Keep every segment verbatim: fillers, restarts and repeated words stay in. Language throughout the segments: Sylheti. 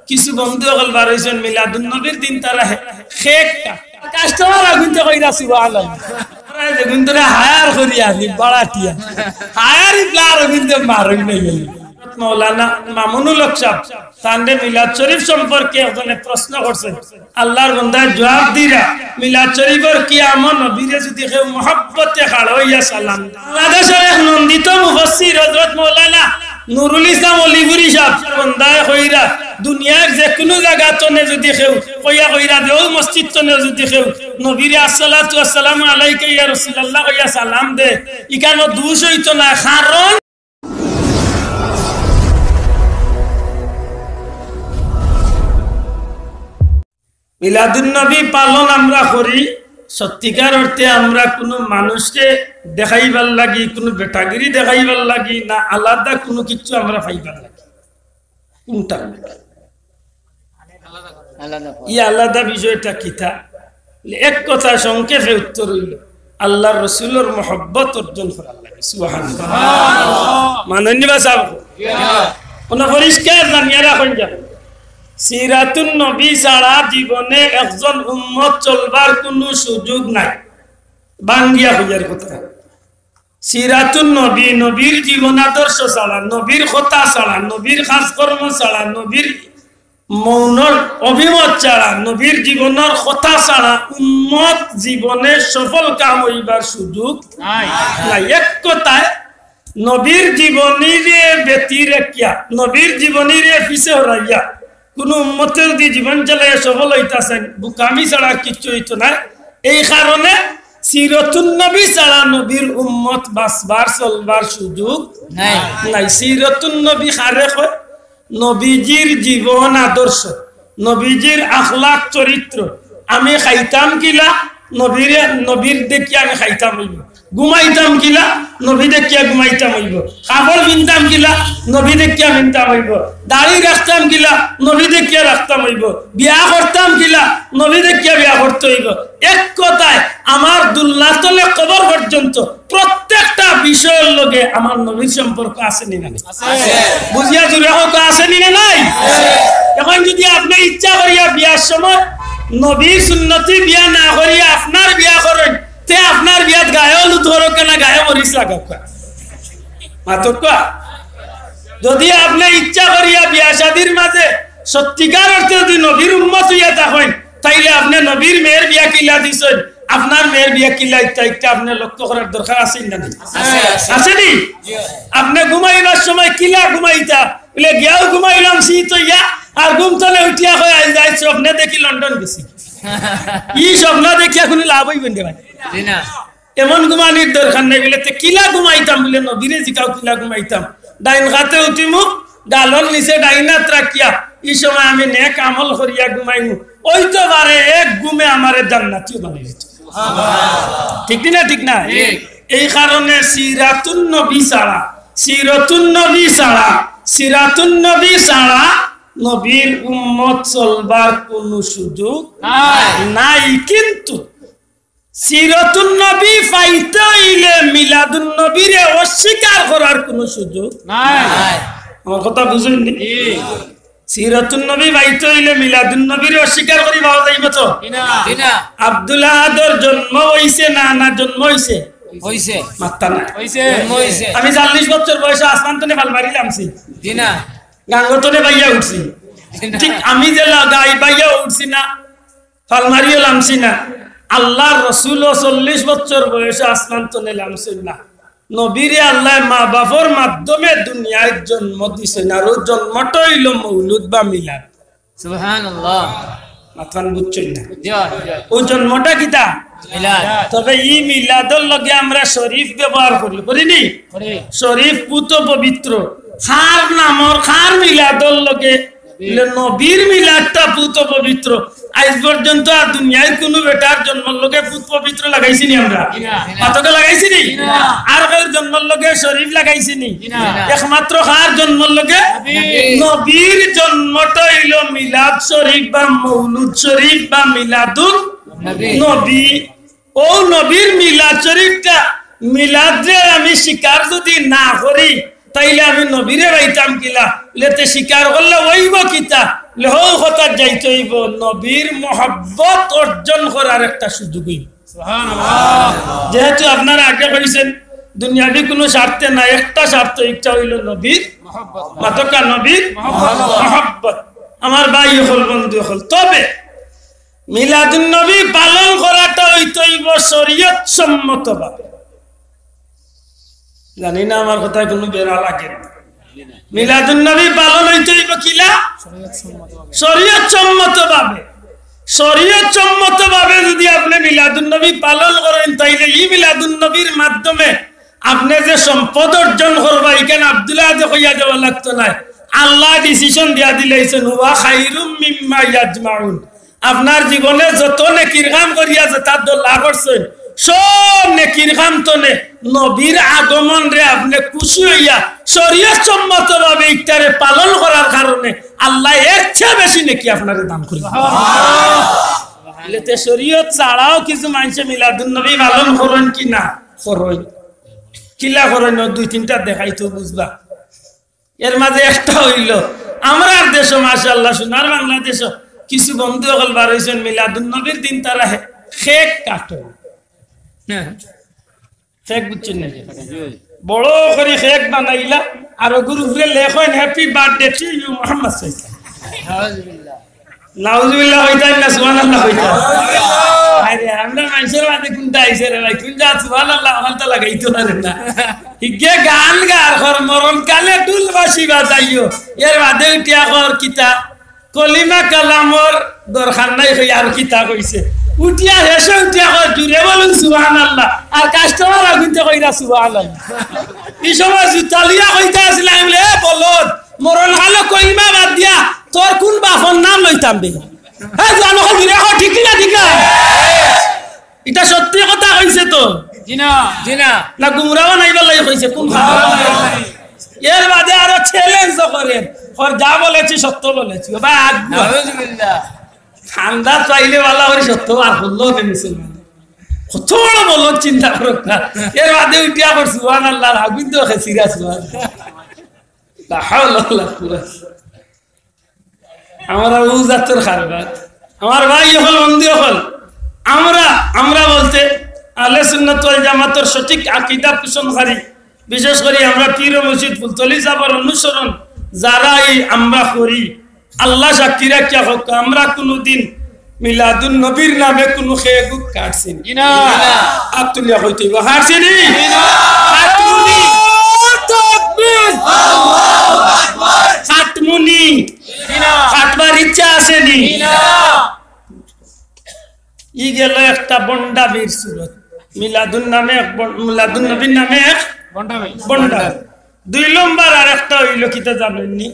কিছু বন্ধু অকল বার অইছইন, মিলাদুন নবীর দিন তারা হে-, কেক কাটইন। কাস্টমার আগুনতে কইরা সুবহানাল্লাহ। আমরা যেগুন ধরে হায়ার করি আনি, বাড়াটিয়া। হায়ার ইবলা আর অগুনতে মারই নাই। মৌলানা মামুনুল হক সাহেব, তানরে মিলাদ শরীফ সম্পর্কে একজনে প্রশ্ন করছেন। আল্লাহর বন্দায় জবাব দিরা, মিলাদ শরীফর কিয়ামো নবীরে যদি কেউ মহব্বতে খাড়া অইয়া সালাম দেয়। বাংলাদেশর এক নন্দিত মুফাসসির হযরত মৌলানা নুরুল ইসলাম অলিপুরী সাহেব বন্দায় কইরা, দুনিয়ার যেকুনু জাগা তনে যদি কেউ কইয়া কইরা দে, অউ মসজিদ তনে যদি কেউ নবীরে আসসালাতু আসসালামু আলাইকা ইয়া রাসূলুল্লাহ কইয়া সালাম দে, ইখানো দুষ অইতো না, কারণ মিলাদুন নবী পালন আমরা করি, সত্যিকার অর্থে আমরা কুনু মানুষরে দেখাইবার লাগি, কুনু বেটাগিরি দেখাইবার লাগি না, আলাদা কুনু কিছু আমরা পাইবার লাগি? কুনটা? আলাদা। ই আলাদা বিষয়টা কিতা? এক কথা সংক্ষেপে উত্তর অইলো, আল্লাহর রসুলর মহব্বত অর্জন করার লাগি। সুবহানাল্লাহ। মাননীয় বা সাহেব, অনো পরিষ্কার জানিয়া রাখইন যান। সিরাতুন নবী ছাড়া জীবনে একজন উম্মত চলবার কুনু সুযোগ নাই। বাঙ্গিয়া কইয়ার কথা। সিরাতুন নবী, নবীর জীবন আদর্শ ছাড়া, নবীর কথা ছাড়া, নবীর কাজকর্ম ছাড়া, নবীর মৌনর অভিমত ছাড়া, নবীর জীবনর কথা ছাড়া উম্মত জীবনে সফল কাম অইবার সুযোগ নাই। নাই। এক কথায়, নবীর জীবনীরে ব্যতি রাখিয়া, নবীর জীবনীরে পিছে হরাইয়া, কুনু উম্মতে যদি জীবন চালাইয়া সফল অইতা চাইন, বুকামি ছাড়া কিচ্ছু অইতো নায়। এই কারণে সিরতুন নবী ছাড়া নবীর উম্মত বাঁচবার, চলবার সুযোগ নাই। নাই। সিরতুন নবী কারে কয়? নবীজির জীবন আদর্শ, নবীজির আখলাক চরিত্র। আমি খাইতাম কিলা? নবীরে, নবীর দেখিয়া আমি খাইতাম অইবো। ঘুমাইতাম কিলা? নবী দেখিয়া ঘুমাইতাম অইবো। কাপড় পিনতাম কিলা? নবী দেখিয়া পিনতাম অইবো। দাড়ি রাখতাম কিলা? নবী দেখিয়া রাখতাম অইবো। বিয়া করতাম কিলা? নবী দেখিয়া বিয়া করতে অইবো। এক কথায়, আমার দুলনাতলে কবর পর্যন্ত প্রত্যেকটা বিষয়র লগে আমার নবীর সম্পর্ক আছে নি না নাই? আছে। বুঝিয়া জুরে কউক্কা, আছে নি না নাই? আছে। এখন যদি আপনে ইচ্ছা করিয়া বিয়ার সময় নবীর সুন্নতি বিয়া না করিয়া আপনার বিয়া করইন, তে আপনার বিয়াত গায়ে হলুদ করউক্কা না গায়ে মরিচ লাগউক্কা? মাতউক্কা। যদি আপনে ইচ্ছা করিয়া বিয়া শাদির মাঝে সত্যিকার অর্থে যদি নবীর উম্মত অইয়া থাকইন, তাইলে আপনে নবীর মেয়ের বিয়া কিলা দিছইন, আপনার মেয়ের বিয়া কিলা ইতা, ইতা আপনে লক্ষ্য করার দরকার আছে না নাই? আছে, আছে। আছে নি? জি। আপনে ঘুমাইবার সময় কিলা ঘুমাইতা? বলে, "গিয়াও ঘুমাইলাম শীত অইয়া, আর ঘুম তনে উঠিয়া কয়, আইজ, আইজ স্বপ্নে দেখি লন্ডন গেছি।" ই স্বপ্ন দেখিয়া কুনু লাভ অইবো নি ভাই? জি না। এমন ঘুমানির দরকার নাই। বলে, "তে কিলা ঘুমাইতাম?" বলে, "নবীরে জিকাও কিলা ঘুমাইতাম। ডাইন কাতে উঠিমু, গালর নিচে ডাইন আত রাখিয়া, ই সময় আমি নেক আমল করিয়া ঘুমাইমু। অইতো পারে এক ঘুমে আমারে জান্নাতিও বানাই দিত।" ঠিক নি না? ঠিক না? ঠিক। এই কারণে সিরাতুন নবী ছাড়া, সিরাতুন নবী ছাড়া, সিরাতুন নবী ছাড়া নবীর উম্মত চলবার কুনু সুযোগ নাই। নাই। কিন্তু সিরাতুন নবী পাইতে অইলে মিলাদুন নবীরে অস্বীকার করার কুনু সুযোগ নাই। আমার কথা বুঝইন নি? জি। সিরাতুন নবী পাইতে অইলে মিলাদুন নবীরে অস্বীকার করি পাওয়া যাইবো তো? জি না। জি না। আব্দুল আহাদর জন্ম অইছে না, না জন্ম অইছে? অইছে। মাত্তা না। অইছে। জন্ম অইছে। আমি চল্লিশ বছর বয়সে আসমান তনে ফাল মারি লামছি। জি না। গাঙ্গো তনে বাইয়া উঠছি। জি না। ঠিক আমি যে লা-, গাই বাইয়া উঠছি না, ফাল মারিও লামছি না। আল্লাহর রসুলও চল্লিশ বছর বয়সে আসমান তনে লামছইন না। নবীরে আল্লায় মা বাপর মাধ্যমে দুনিয়াত জন্ম দিছইন, আর অউ জন্মটা অইলো মৌলুদ বা মিলাদ। সুবহানাল্লাহ। মাতখান বুঝছইন না? জি, জি। অউ জন্মটা কিতা? মিলাদ। তবে ই মিলাদর লগে আমরা শরীফ ব্যবহার করি, করি নি? করি। শরীফ পুত পবিত্র। কার নামর, কার মিলাদর লগে? বলে, নবীর মিলাদটা পুত পবিত্র। আইজ পর্যন্ত আর দুনিয়ার কুনু বেটার জন্মর লগে পুত পবিত্র লাগাইছি নি আমরা? জি না। মাতউক্কা লাগাইছি নি? জি না। আর কেউর জন্মর লগে শরীফ লাগাইছি নি? জি না। একমাত্র কার জন্মর লগে? নবী। নবীর জন্মটা অইলো মিলাদ শরীফ বা মৌলুদ শরীফ বা মিলাদুন নবী। নবী। অউ নবীর মিলাদ শরীফটা, মিলাদরে আমি স্বীকার যদি না করি, তাইলে আমি নবীরে পাইতাম কিলা? বলে, তে স্বীকার করলে অইবো কিতা? লেহৌ কথাত যাইতে অইবো, নবীর মহব্বত অর্জন করার একটা সুযোগ অইবো। যেহেতু আপনারা আগে কইছেন, দুনিয়াবি কুনু স্বার্থে না, একটা স্বার্থ, একটা অইলো নবীর, মাতকা নবীর মহব্বত। আমার ভাই অকল, বন্ধু অকল, তবে মিলাদুন নবী পালন করাটা অইতে অইবো শরীয়ত সম্মতভাবে। জানি না আমার কথায় কুনু বেড়া লাগে না। মিলাদুন নবী পালন অইতে অইবো কিলা? শরীয়ত সম্মতভাবে। শরীয়ত সম্মতভাবে যদি আপনে মিলাদুন নবী পালন করেন, তাইলে ই মিলাদুন নবীর মাধ্যমে আপনে যে সম্পদ অর্জন করবা, ইখান আব্দুল্লাহ আদে কইয়া দেওয়া লাগতো নায়। আল্লায় decision দিয়া দিলাইছইন, "হুয়া খাইরুম মিম্মা ইয়াজমাউন।" আপনার জীবনে যত নেকির কাম করিয়া যেতা দলা করছইন, সব নেকির কাম তনে নবীর আগমনরে আপনে খুশি অইয়া শরীয়ত সম্মতভাবে ইকটারে পালন করার কারণে আল্লায় এর চেয়ে বেশি নেকি আপনারে দান করিবা। এতে শরীয়ত ছাড়াও কিছু মানষে মিলাদুন নবী পালন করইন কি না? করইন। কিলা করইন? অউ দুই তিনটা দেখাইতো, বুঝবা। এর মাঝে একটা অইলো, আমরার দেশো, মাশাআল্লাহ, সোনার বাংলাদেশো কিছু বন্ধু অকল বার অইছইন, মিলাদুন নবীর দিন তারা হে-, কেক কাটইন। হ্যাঁ। কেক বুঝছইন না? বড় করি কেক বানাইলা, আর অগুর উপরে লেখইন, "Happy birthday to you, Mohammad সাল্লাল্লাহু আলাইহি ওয়াসাল্লাম।" নাউজুবিল্লাহ কইতাম না, সুবহানাল্লাহ কইতাম। আরে, আমরা মানষর মাঝে কুনটা আইছে রে ভাই, কুনটা সুবহানাল্লাহ, অখানটা লাগাইতো পারে না। হিগে গান গার কর, মরণকালে ঢুল বাঁশি বাজাইও, এর বাদে উঠিয়া কর কিতা, কলিমা কালামর দরকার নাই, কই আর কিতা কইছে। উঠিয়া হেষে উঠিয়া কর, জুরে বলুন সুবহানাল্লাহ, আর customer আগুনতে কইরা সুবহানাল্লাহ। ই সময় জুতা লইয়া কইতা আছিলাম, "এ বলদ, মরণকালো কলিমা বাদ দিয়া তোর কুন বাপর নাম লইতাম বে?" হ্যাঁ, জানো, হল দিলে, হল ঠিক না, ঠিক না? ইটা সত্যি কথা কইছে তো? জি না। জি না। না, গুমরা বানাইবার লাগি কইছে, কুন কথা? এর বাদে আরো challenge করের, কর, "যা বলেছি সত্য বলেছি।" ও ভাই, আগুয়া। নাউজুবিল্লাহ। ঠান্ডা চাইলে বালা করি সত্য বার করলো নে মুসলমান। কত বড় বলদ চিন্তা করো না। এর বাদে উঠিয়া কর, "সুবহানাল্লাহ, আগুন তো খেছিরা সুবহানাল্লাহ।" লা হাওলা ওয়ালা কুওয়াতা। আমরা অউ জাতর কারবার। আমার ভাই অকল, বন্ধু অকল, আমরা, আমরা বলতে আহলে সুন্নাত ওয়াল জামাতর সঠিক আকিদা পোষণকারী, বিশেষ করি আমরা পীর ও মুর্শিদ ফুলতলি সাহেবর অনুসরণ যারা এই আমরা করি, আল্লাহ সাক্ষী রাখিয়া কউক্কা, আমরা কুনুদিন মিলাদুন নবীর নামে কুনু কেক কাটছি নি। জি না। আত তুলিয়া কইতে অইবো, কাটছি নি? জি না। কাটমু নি। আল্লাহু আকবার। কাটমু নি। জি না। কাটবার ইচ্ছা আছে নি? জি না। ই গেল একটা ভন্ডামির সুরত। মিলাদুন নামে এক ভন-, মিলাদুন নবীর নামে এক ভন্ডামি। ভন্ডামি। দুই নম্বর আর একটা অইলো কিতা জানইন নি?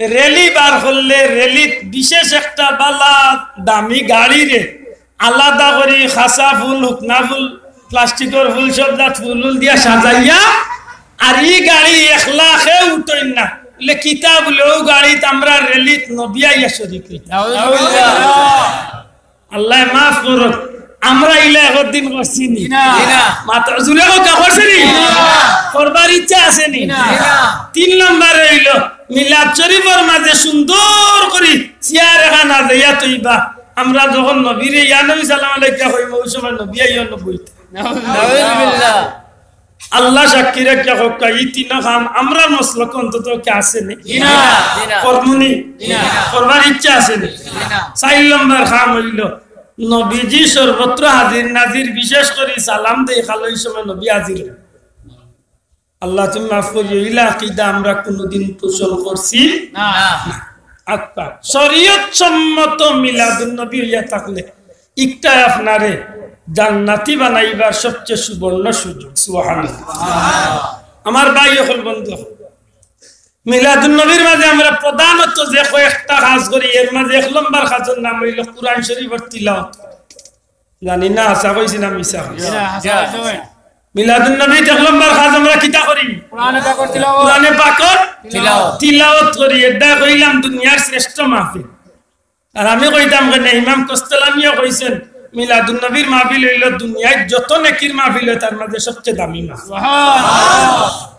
র‍্যালি বার করলে র‍্যালিত বিশেষ একটা বালা দামি গাড়িরে আলাদা করি খাসা ফুল, হুকনা ফুল, প্লাস্টিকর ফুল, সব জাত ফুল উল দিয়া সাজাইয়া, আর ই গাড়ি একলা কেউ উঠইন না। বলে, "কিতা?" বলে, "অউ গাড়িত আমরার র‍্যালিত নবী আইয়া শরিক অইতা।" নাউজুবিল্লাহ। আল্লায় মাফ করউক, আমরা ইলা একদিন করছি নি? জি না। জি না। মাত জুরে কউক্কা, করছি নি? জি না। করবার ইচ্ছা আছে নি? জি না। তিন নম্বরে অইলো, মিলাদ শরিফর মাঝে সুন্দর করি চেয়ার এখান সাজাইয়া থইবা। আমরা যখন নবীরে ইয়া নবী সালাম আলাইকা কইমু, অউ সময় নবী আইয়া নবী অইতা। নাউজুবিল্লাহ। আল্লাহ সাক্ষী রাখিয়া কউক্কা, ই তিন কাম আমরার মসলক অন্তত কে আছে নি? জি না। জি না। করমু নি? জি না। করবার ইচ্ছা আছে নি? জি না। চাইর নম্বর কাম অইলো, নবীজি সর্বত্র হাজির নাজির, বিশেষ করি সালাম দেই, খালি অউ সময় নবী হাজির অইন। আল্লাহ তুমি মাফ করিও, ইলা আকিদা আমরা কুনুদিন পোষণ করছি না। না। আচ্ছা, শরিয়ত সম্মত মিলাদুন নবী অইয়া থাকলে ইকটায় আপনারে জান্নাতি বানাইবার সবচেয়ে সুবর্ণ সুযোগ। সুবহানাল্লাহ। আমার ভাই অকল, বন্ধু অকল, মিলাদুন নবীর মাঝে আমরা প্রধানত যে কয়েকটা কাজ করি, এর মাঝে এক নম্বর কাজর নাম অইলো কোরআন শরিফর তিলাওয়াত। জানি না, হাছা কইছি না মিছা কইছি। জি না, হাছা কইছি। মিলাদুন নবীত এক নম্বর কাজ আমরা কিতা করি? কোরআনে পাকর তিলাওয়াত। কোরআনে পাকর তিলাওয়াত। তিলাওয়াত করি। ইটা কইলাম দুনিয়ার শ্রেষ্ঠ মাহফিল। আর আমি কইতাম কেনে, ইমাম কস্তলানিও কইছইন, মিলাদুন নবীর মাহফিল অইলো দুনিয়ার যত নেকির মাহফিল অয়, তার মাঝে সবচেয়ে দামি মাহফিল। সুবহানাল্লাহ।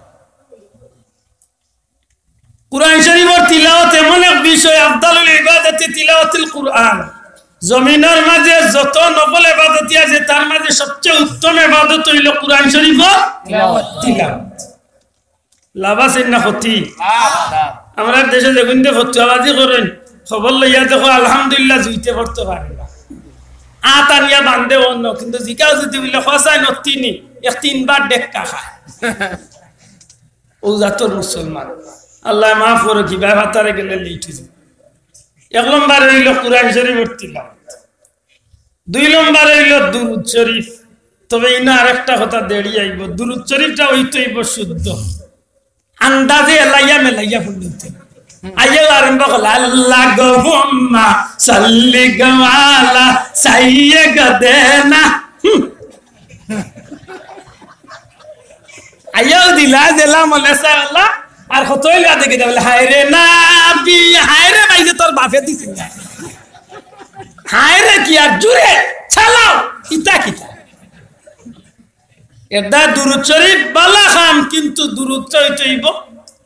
কোরআন শরিফর তিলাওয়াত এমন এক বিষয়, আফদালুল ইবাদত তিলাওয়াতিল কুরআন। জমিনর মাঝে যত নফল ইবাদতি আছে, তার মাঝে সবচেয়ে উত্তম ইবাদত অইলো কুরআন শরীফর তিলাওয়াত। লাভ আছে না ক্ষতি? আমরার দেশে যেগুইনতে ফতুয়াবাজি করইন, খবর লইয়া দেখো, আলহামদুলিল্লাহ জুইতে পড়তো পারে না। আত আনিয়া বান্ধে অন্য, কিন্তু জিকাও যদি বলে, "খোসায় নত্তিনি, এক তিনবার ডেক্কা খায়।" ও জাতর মুসলমান, আল্লায় মাফ করো, কিবা ফাতারে গেলে লেট অইছে। এক নম্বরে অইলো কুরআন শরীফর তিলাওয়াত, দুই নম্বরে অইলো দুরুদ শরীফ। তবে ইনো আরেকটা কথা দেরি আইবো, দুরুদ শরীফটা অইতো অইবো শুদ্ধ। আন্দাজে এলাইয়া মেলাইয়া পড়লে অইতো না। আইয়াউ আরম্ভ করলা, "আল্লাহ গো হুম্মা সাল্লি গো আলা সাইয়্যিদে গো দেনা।" হুম। আইয়াউ দিলা, দিলা মনে চায় আল্লাহ, আর কতই লা দেখি দে বলে, "হায় রে না বি, হায় রে ভাই যে তোর বাপে দিছে না। হায় রে কি আর জুরে চালাও, ইতা কিতা?" এটা দুরুদ শরীফ বালা খাম, কিন্তু দুরুদ চাইতে অইবো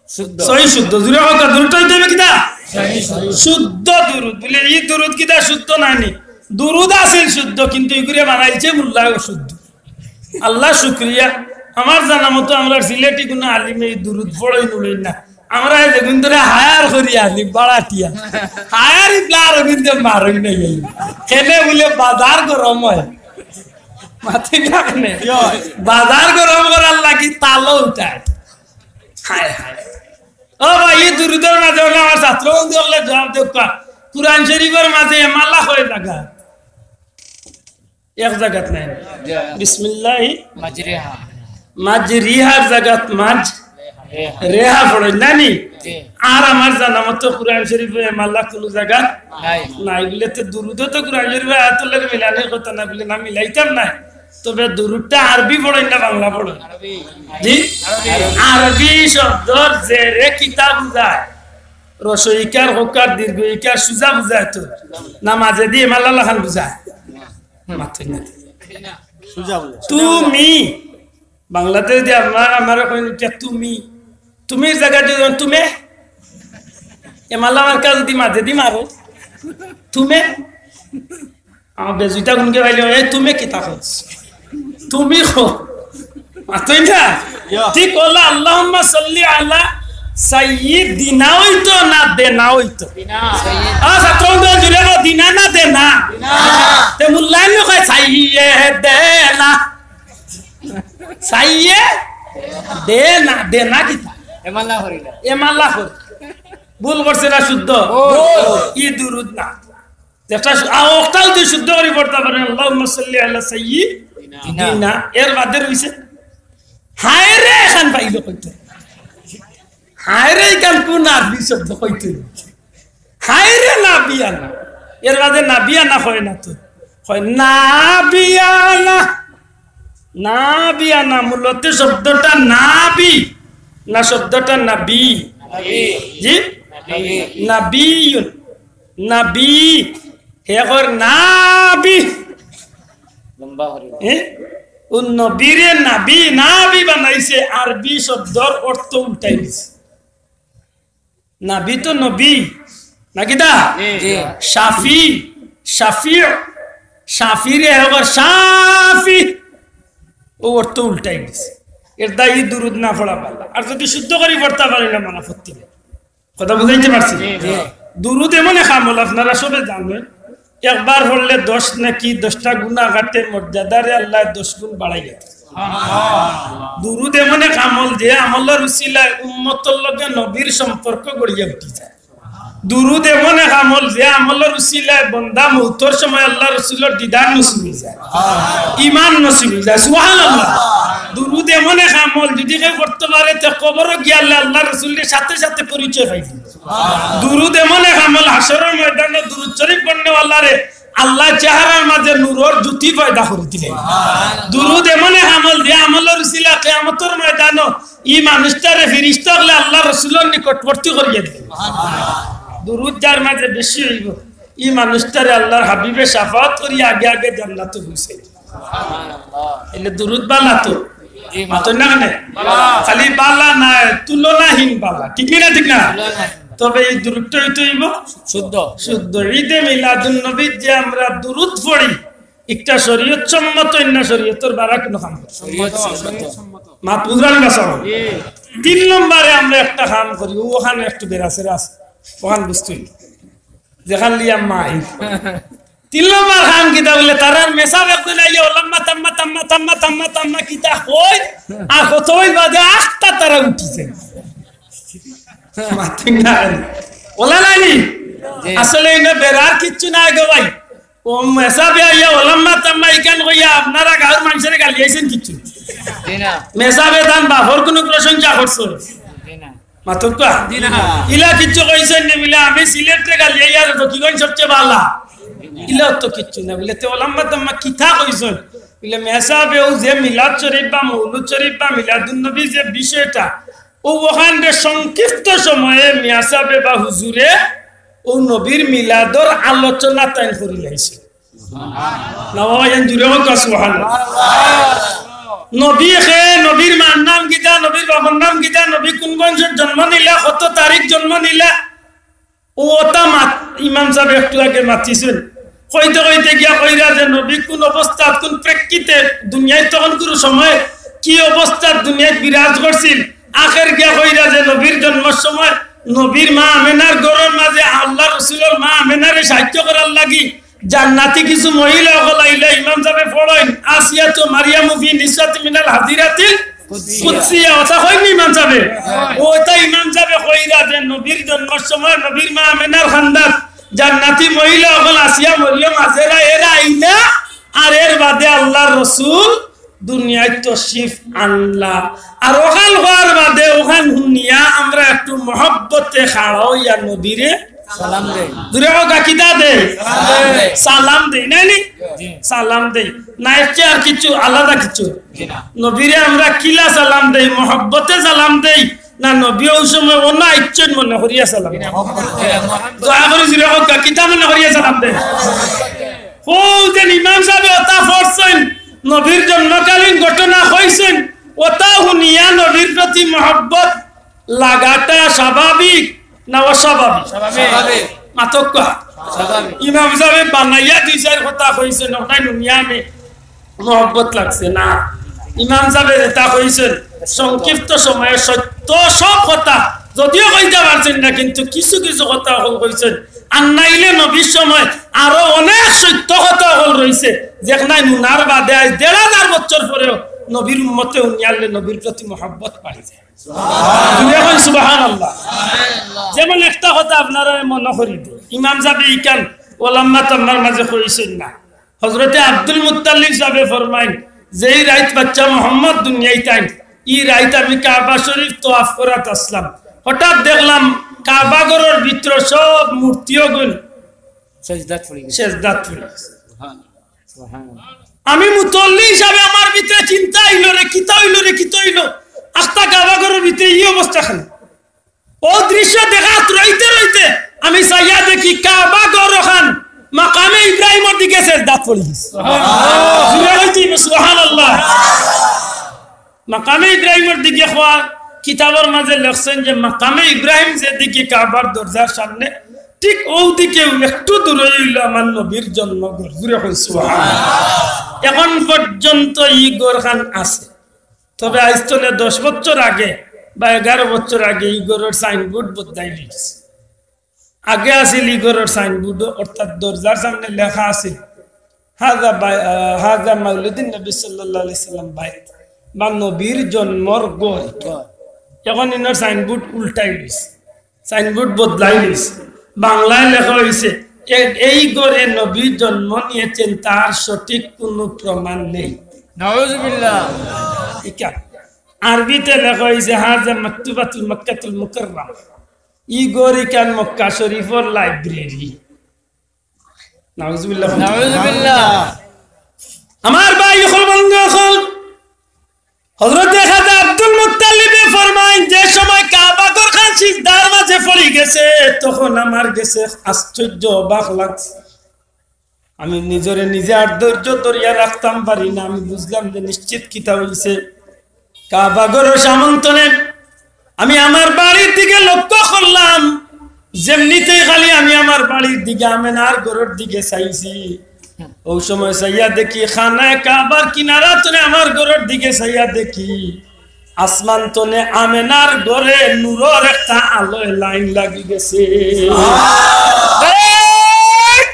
শুদ্ধ। সহি শুদ্ধ। জুরে কথা, দুরুদ চাইতে অইবো কিতা? সহি শুদ্ধ। শুদ্ধ দুরুদ। বলে, "ই দুরুদ কিতা শুদ্ধ নানি?" দুরুদ আছিল শুদ্ধ, কিন্তু ইগুরে বানাইছে মোল্লায় অশুদ্ধ। আল্লাহ শুক্রিয়া, আমার জানা মতো আমরার সিলেটি কুনু আলিমে ই দুরুদ পড়ইন উড়ইন না। আমরা এই যেগুইন ধরে হায়ার করি আলিম, বাড়াটিয়া। হায়ার ইবলা আরবিন্দে মারইন নাই এই। কেনে বলে বাজার গরম অয়। মাতে না কেনে? বাজার গরম করার লাগি তালো উঠায়। হায় হায়। ও ভাই, ই দুরুদর মাঝে অইলো আমার ছাত্র বন্ধু অকলে জবাব দেউক্কা। কুরআন শরীফর মাঝে এমালা কয় জাগা? এক জাগাত নাই। জি। বিসমিল্লাহি মাজরিহা। মাজরিহার জাগাত মাজ রেহা। রেহা পড়ইন নানি? জি। আর আমার জানা মতো কুরআন শরীফো এমালা কুনু জাগাত নাই। নাই। বলে তো দুরুদও তো কুরআন শরীফর আয়াতর লগে মিলানির কথা না, বলে না মিলাইতাম না। তবে দুরুদটা আরবি পড়ইন না বাংলা পড়ইন? আরবি। জি? আরবি। আরবি শব্দর জেরে কিতা বুঝায়? হ্রস্ব ইকার, হকার, দীর্ঘ ইকার, সুজা বুঝায় তো? না মাঝেদি এমালা লাখান বুঝায়? মাতইন না। সুজা বুঝায়। তুমি, বাংলাতে যদি আমার, আমার কইন, "ইটা তুমি।" তুমির জাগাত যদি কইন, "তুমি।" এমালা মার্কা যদি মাঝেদি মারো, "তুমি।" আমার বেজুইতা গুনকে পাইলে, "এই তুমি কিতা কছ? তুমি কো।" মাতইন না? ইয়া। ঠিক অলা, "আল্লাহুম্মা সাল্লি আলা সাইয়্যিদিনা" অইতো না দেনা অইতো? দিনা। আ, ছাত্র বন্ধু, জুরে কও, দিনা না দেনা? দিনা। তে মোল্লায় নু কয়, "সাইয়্যিদে দেনা।" সাইয়্যিদে দেনা, দেনা কিতা? এমালা করিলা। এমালা করি। ভুল করছে না শুদ্ধ? ভুল। ই দুরুদ না। একটা শু-, আ, ওটাও তুই শুদ্ধ করি পড়তা পারে, "আল্লাহুম্মা সাল্লি আলা সাইয়্যিদিনা।" দিনা। এর বাদে রইছে, "হায় রে" এখান পাইল কইতে। "হায় রে" এখান কোন আরবি শব্দ কইতে? "হায় রে নাবিয়ানা।" এর বাদে নাবিয়ানা কয় না তো। কয় নাবিয়ানা। নাবিয়ানা মূলত শব্দটা নাবি, না শব্দটা নাবি? নাবি। জি? নাবি। নাবিয়ুন। নাবি, হে কর নাবি। লম্বা করি। এ? ও নবীরে নাবি, নাবি বানাইছে, আরবি শব্দর অর্থ উল্টাই দিছে। নাবি তো নবী, নাকি দা? জি। জি। শাফি, শাফি, শাফিরে হে কর শাফি। ও অর্থ উল্টাই দিছে। এর দায় দুরুদ না পড়া ভালা। আর যদি শুদ্ধ করি পড়তা পারি না, মানা ফত্তি নেই। কথা বুঝাইতে পারছি? জি, জি। দুরুদ এমন এক আমল, আপনারা সবে জানেন, একবার পড়লে দশ নেকি, দশটা গুনাহ কাটে, মর্যাদারে আল্লায় দশ গুণ বাড়াই দেয়। দুরুদ এমন এক আমল, যে আমলর উসিলায় উম্মতর লগে নবীর সম্পর্ক গড়িয়া উঠি যায়। দুরুদ এমন এক আমল, যে আমলর উসিলায় বন্দা মৌতর সময় আল্লাহ রসুলর দিদার নসিব অই যায়, ইমান নসিব অই যায়। সুবহানাল্লাহ। দুরুদ এমন এক আমল, যদি কেউ পড়তে পারে, তে কবরো গিয়ালে আল্লাহ রসুলরে সাথে সাথে পরিচয় পাইবে। দুরুদ এমন এক আমল, হাশরর ময়দানে দুরুদ শরীফ পড়নেওয়ালারে আল্লায় চেহারার মাঝে নূরর জ্যোতি পয়দা করি দিলে। দুরুদ এমন এক আমল, যে আমলর উসিলা কিয়ামতর ময়দানো ই মানুষটারে ফিরিস্তা অকলে আল্লাহ রসুলর নিকটবর্তী করিয়া দিলে। দুরুদ যার মাঝে বেশি অইবো, ই মানুষটারে আল্লাহর হাবিবে শাফাআত করি আগে আগে জান্নাতো পৌঁছাই। এলে দুরুদ বালা তো? জি, মাতইন না কেনে? বালা। খালি বালা নায়, তুলনাহীন বালা। ঠিক নি না, ঠিক না? তুলনাহীন বালা। তবে এই দুরুদটা অইতে অইবো শুদ্ধ। শুদ্ধ। ঈদে মিলাদুন নবীর যে আমরা দুরুদ পড়ি, একটা শরীয়ত সম্মত, অন্য শরীয়তর বারা কোনো কাম করে। শরীয়ত সম্মত। মাত বুঝলেন না সব? তিন নম্বরে আমরা একটা কাম করি, ও ওখানে একটু বেড়াছে রাস, ওখানে বুঝতে অইবো। যেখান লিয়া মাই। তিন নম্বর কাম কিতা বুলে, তারার মেসাব একজন আইয়া ওলাম্মা তাম্মা তাম্মা তাম্মা তাম্মা তাম্মা কিতা কই, আর কত অইল বাদে আখতা তারা উঠিছে। মাতিন না। ওলা নানি? জি। আসলে ইনো বেড়ার কিচ্ছু নাই গো ভাই। ও মেসাবে আইয়া ওলাম্মা তাম্মা ইখান কইয়া আপনারা গাঁওর মানুষরে গালি আইছেন কিচ্ছু। জি না। মেসাবে তান বাপর কোনো প্রশংসা করছো? জি না। মাতক তো? জি না। ইলা কিচ্ছু কইছেন নি বুলে আমি সিলেটরে গালি আইয়ার তো কি কইন সবচেয়ে ভালা? ইলা তো কিচ্ছু না বুলে, তে ওলাম্মা তাম্মা কিতা কইছেন? বুলে মেসাবে ও যে মিলাদ শরীফ বা মৌলুদ শরীফ বা মিলাদুন নবী যে বিষয়টা, ও ওখানে সংক্ষিপ্ত সময়ে মিয়াসাবে বা হুজুরে ও নবীর মিলাদর আলোচনা তাইন করি লাইছে। না বাবা, এন জুরে হোক সুবহানাল্লাহ। নবী খে, নবীর মার নাম কিতা, নবীর বাবার নাম কিতা, নবী কোন বংশর জন্ম নিলা, কত তারিখ জন্ম নিলা, ও ওটা মাত-, ইমাম সাহেব একটু আগে মাতিছেন। কইতে কইতে গিয়া কইরা যে নবী কোন অবস্থাত, কোন প্রেক্ষিতে দুনিয়ায় তখন কোনো সময় কি অবস্থাত দুনিয়ায় বিরাজ করছিল, আখের গিয়া কইরা যে নবীর জন্মর সময় নবীর মা আমেনার ঘরর মাঝে আল্লাহ রসুলর মা আমেনারে সাহায্য করার লাগি জান্নাতি কিছু মহিলা অকল আইলা, ইমাম সাহেবে পড়ইন, আসিয়াতু মারিয়ামু ফি নিসাতি মিনাল হাদিরাতিল কুদসিয়া। কুদসিয়া, ওটা কইনি ইমাম সাহেবে? ওটা ইমাম সাহেবে কইরা যে নবীর জন্মর সময় নবীর মা আমেনার খান্দাত জান্নাতি মহিলা অকল আসিয়া মরিয়ম আজেরা এরা আইলা, আর এর বাদে আল্লাহর রসুল দুনিয়াত তশরিফ আনলা। আর ওখান হওয়ার বাদে ওখান হুনিয়া আমরা একটু মহব্বতে খাড়া অইয়া নবীরে সালাম দেই। দূরে হোক, কিতা দেই? সালাম দেই। সালাম দেই, নাই নি? জি। সালাম দেই। না, এর চেয়ে আর কিছু আলাদা কিছু? জি না। নবীরে আমরা কিলা সালাম দেই? মহব্বতে সালাম দেই, না নবী ওই সময় অন্য আইচ্ছন মনে করিয়া সালাম দেই? দয়া করি জুরে হোক, কিতা মনে করিয়া সালাম দেই? হৌ যে ইমাম সাহেবে ওটা পড়ছেন, নবীর জন্মকালীন ঘটনা কইছেন, ওটা হুনিয়া নবীর প্রতি মহব্বত লাগাটা স্বাভাবিক না অস্বাভাবিক? স্বাভাবিক। মাতক কোয়া। স্বাভাবিক। ইমাম সাহেবে বানাইয়া দুই চাইর কথা কইছেন, ওটাই হুনিয়া আমি মহব্বত লাগছে না। ইমাম সাহেবে যেটা কইছেন, সংক্ষিপ্ত সময়ে সত্য সব কথা, যদিও কইতে পারছেন না, কিন্তু কিছু কিছু কথা অকল কইছেন। আর নাইলে নবীর সময় আরো অনেক সত্য কথা অকল রইছে, যেখানে হুনার বাদে আজ দেড় হাজার বছর পরেও নবীর উম্মতে হুনিয়ারলে নবীর প্রতি মহব্বত বাড়ি যায়। জুরে কইন সুবহানাল্লাহ। যেমন একটা কথা আপনারা মনে করি দিই, ইমাম সাহেবে ইখান ওলাম্মা তাম্মার মাঝে কইছেন না, হযরতে আব্দুল মুত্তালিব সাহেবে ফরমাইন, যেই রাইত বাচ্চা মোহাম্মদ দুনিয়াইত আইন, ই রাইত আমি কাবা শরীফ তোয়াফ করাত আসলাম, হঠাৎ দেখলাম কাবা ঘরর ভিতর সব মূর্তিও গুন সেজদাত পড়ি গেছে। সেজদাত পড়ি গেছে। সুবহানাল্লাহ। আমি মুতল্লি হিসাবে আমার ভিতরে চিন্তা আইলো রে, কিতা অইলো রে, কিতা অইলো? আখতা কাবা ঘরর ভিতরে ই অবস্থা কেনে? ও দৃশ্য দেখাত রইতে রইতে আমি চাইয়া দেখি কাবা ঘর ওখান মাকামে ইব্রাহিমর দিকে সেজদাত পড়ি গেছে। জুরে কইন সুবহানাল্লাহ। মাকামে ইব্রাহিমর দিকে কওয়া কিতাবর মাঝে লেখছেন যে মাকামে ইব্রাহিম যেদিকে কাবার দরজার সামনে, ঠিক ওউ দিকে একটু দূরে অইলো আমার নবীর জন্মঘর। জুরে কইন সুবহানাল্লাহ। এখন পর্যন্ত ই ঘরখান আছে। তবে আইজ তনে দশ বছর আগে বা এগারো বছর আগে ই ঘরর সাইনবোর্ড বদলাই দিছে। আগে আছিল ই ঘরর সাইনবোর্ড, অর্থাৎ দরজার সামনে লেখা আছিল, "হাজা বাই-, আহ, হাজা মাউলিদিন নবী সাল্লাল্লাহু আলাইহি সাল্লাম বাইত", বা নবীর জন্মর ঘর। এখন ইনোর সাইনবোর্ড উল্টাই দিছে, সাইনবোর্ড বদলাই দিছে। বাংলায় লেখা অইছে, "এ-, এই ঘরে নবী জন্ম নিয়েছেন, তার সঠিক কোনো প্রমাণ নেই।" নাউজুবিল্লাহ। ইকা আরবিতে লেখা অইছে, "হাজা মাকতুবাতুল মক্কাতুল মুকাররমা।" ই ঘর ইখান মক্কা শরীফর লাইব্রেরি। নাউজুবিল্লাহ। নাউজুবিল্লাহ। আমার ভাই অকল, বন্ধু অকল, হযরতে খাজা আব্দুল মুত্তালিবে ফরমাইন, যে সময় কাবা ঘর খান সিজদার মাঝে পড়ি গেছে, তখন আমার গেছে আশ্চর্য, অবাক লাগছে। আমি নিজরে নিজে আর ধৈর্য ধরিয়া রাখতাম পারি না। আমি বুঝলাম যে নিশ্চিত কিতা অইছে। কাবা ঘরর সামন্তনে আমি আমার বাড়ির দিকে লক্ষ্য করলাম, যেমনিতেই খালি আমি আমার বাড়ির দিকে, আমেনার ঘরর দিকে চাইছি, অউ সময় চাইয়া দেখি খানায়ে কাবার কিনারা তনে আমার ঘরর দিকে চাইয়া দেখি আসমান তনে আমেনার ঘরে নূরর একটা আলোয় লাইন লাগি গেছে। এই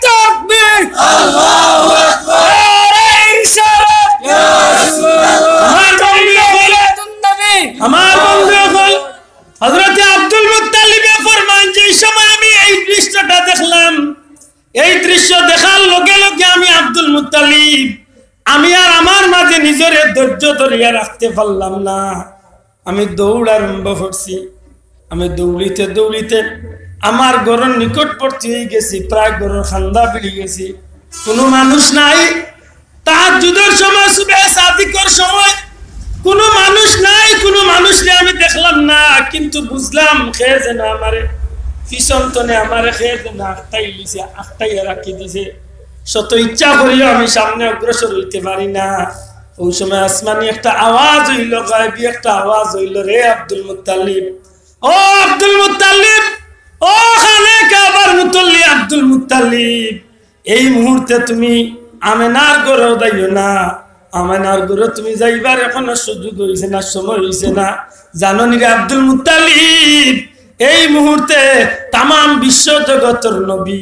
তাকবীর! আল্লাহু আকবার! এই ইশারা! ইয়া রাসূলুল্লাহ! আমার বন্ধু অকল, আমার বন্ধু অকল, হযরতে আব্দুল মুত্তালিবে ফরমান, "যেই সময় আমি এই দৃশ্যটা দেখলাম, এই দৃশ্য দেখার লগে লগে আমি আব্দুল মুত্তালিব, আমি আর আমার মাঝে নিজরে ধৈর্য ধরিয়া রাখতে পারলাম না, আমি দৌড় আরম্ভ করছি। আমি দৌড়িতে দৌড়িতে আমার ঘরর নিকটবর্তী অই গেছি, প্রায় ঘরর কান্দা ভিড়ি গেছি, কুনু মানুষ নাই।" তাহাজ্জুদর সময়, সুবহে সাদিকর সময়, কুনু মানুষ নাই, কুনু মানুষরে আমি দেখলাম না, কিন্তু বুঝলাম কে যেন আমারে পিছন তনে আমারে কে যেন আটকাই দিছে, আটকাইয়া রাখি দিছে। শত ইচ্ছা করিও আমি সামনে অগ্রসর অইতে পারি না। অউ সময় আসমানি একটা আওয়াজ অইলো, গায়বী একটা আওয়াজ অইলো, "রে আব্দুল মুত্তালিব, ও আব্দুল মুত্তালিব, ও খানায়ে কাবার মুতল্লি আব্দুল মুত্তালিব, এই মুহূর্তে তুমি আমেনার ঘরো যাইও না, আমেনার ঘরো তুমি যাইবার এখনো সুযোগ অইছে না, সময় অইছে না।" জানো নি রে আব্দুল মুত্তালিব, এই মুহূর্তে তামাম বিশ্ব জগতর নবী,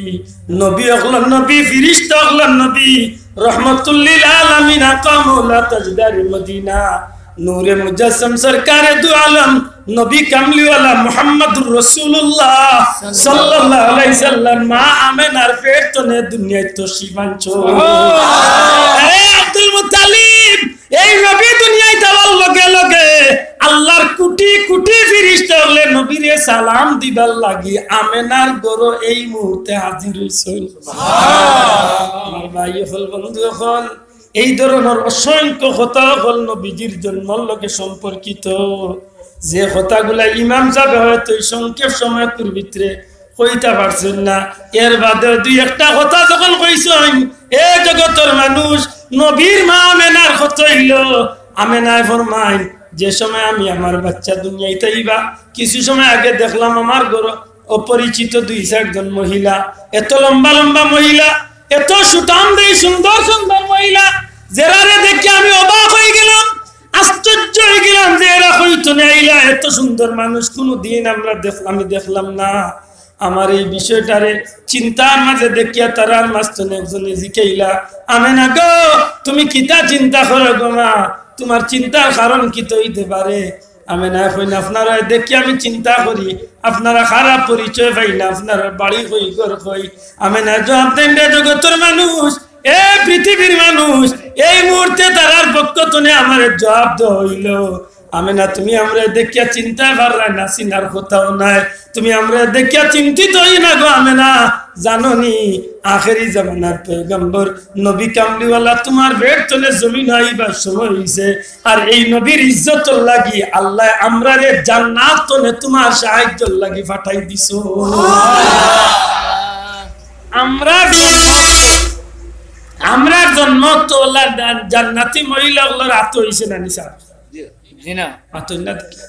নবী অকলর নবী, ফিরিস্তা অকলর নবী, রহমাতুল্লিল আলামিন আকামুল্লাহ তাজদারি মদিনা, নূরে মুজাসসাম সরকারে দু আলম, নবী কামলিওয়ালা মুহাম্মাদুর রাসূলুল্লাহ সাল্লাল্লাহু আলাইহি সাল্লাম মা আমেনার পেট তনে দুনিয়াত তশরিফ আনছো। আরে আব্দুল মুত্তালিব, এই নবী দুনিয়াত আওয়ার লগে লগে আল্লাহর কোটি কোটি ফিরিস্তা অকলে নবীরে সালাম দিবার লাগি আমেনার ঘরো এই মুহূর্তে হাজির অইছইন। আমার ভাই অকল, বন্ধু অকল, এই ধরনর অসংখ্য কথা অকল নবীজির জন্মর লগে সম্পর্কিত, যে কথাগুলা ইমাম সাবে হয়তো এই সংক্ষেপ সময়কুর ভিতরে কইতা পারছইন না। এর বাদে দুই একটা কথা যখন কইছইন, এ জগতর মানুষ, নবীর মা আমেনার কথা অইলো, আমেনায় ফরমাইন, "যে সময় আমি আমার বাচ্চা দুনিয়াত আইবা, কিছু সময় আগে দেখলাম আমার ঘরো অপরিচিত দুই চারজন মহিলা, এত লম্বা লম্বা মহিলা, এত সুঠাম দেহী সুন্দর সুন্দর মহিলা, যেরারে দেখি আমি অবাক অইগেলাম, আশ্চর্য অইগেলাম যে এরা কই তনে আইলা, এত সুন্দর মানুষ কুনুদিন আমরা দেখ-, আমি দেখলাম না।" আমার এই বিষয়টারে চিন্তার মাঝে দেখিয়া তারার মাঝ তনে একজনে জিকাইলা, "আমেনা গো, তুমি কিতা চিন্তা করো গো মা? তুমার চিন্তার কারণ কিতা অইতে পারে?" আমেনায় কইন, "আপনারারে দেখি আমি চিন্তা করি, আপনারা খারাপ পরিচয় পাই না, আপনারার বাড়ি কই, ঘর কই?" আমেনায় জবাব দেইন, "রে জগতর মানুষ, এ পৃথিবীর মানুষ, এই মুহূর্তে তারার পক্ষ তনে আমারে জবাব দেওয়া অইলো।" আমেনা, তুমি আমরারে দেখিয়া চিনতায় পাররায় না, চিনার কথাও নাই। তুমি আমরারে দেখিয়া চিন্তিত অইও না গো আমেনা। জানো নি, আখেরি জামানার পয়গম্বর নবী কামলিওয়ালা তুমার পেট তনে জমিনো আইবার সময় অইছে। আর এই নবীর ইজ্জতর লাগি আল্লায় আমরারে জান্নাত তনে তুমার সাহায্যর লাগি পাঠাই দিছো। আমরার জন্ম তো, আমরার জন্ম তো আল্লাহ জান-, জান্নাতি মহিলা অকলর আতো অইছে না নি সাব? জি না। আতো না দেখি।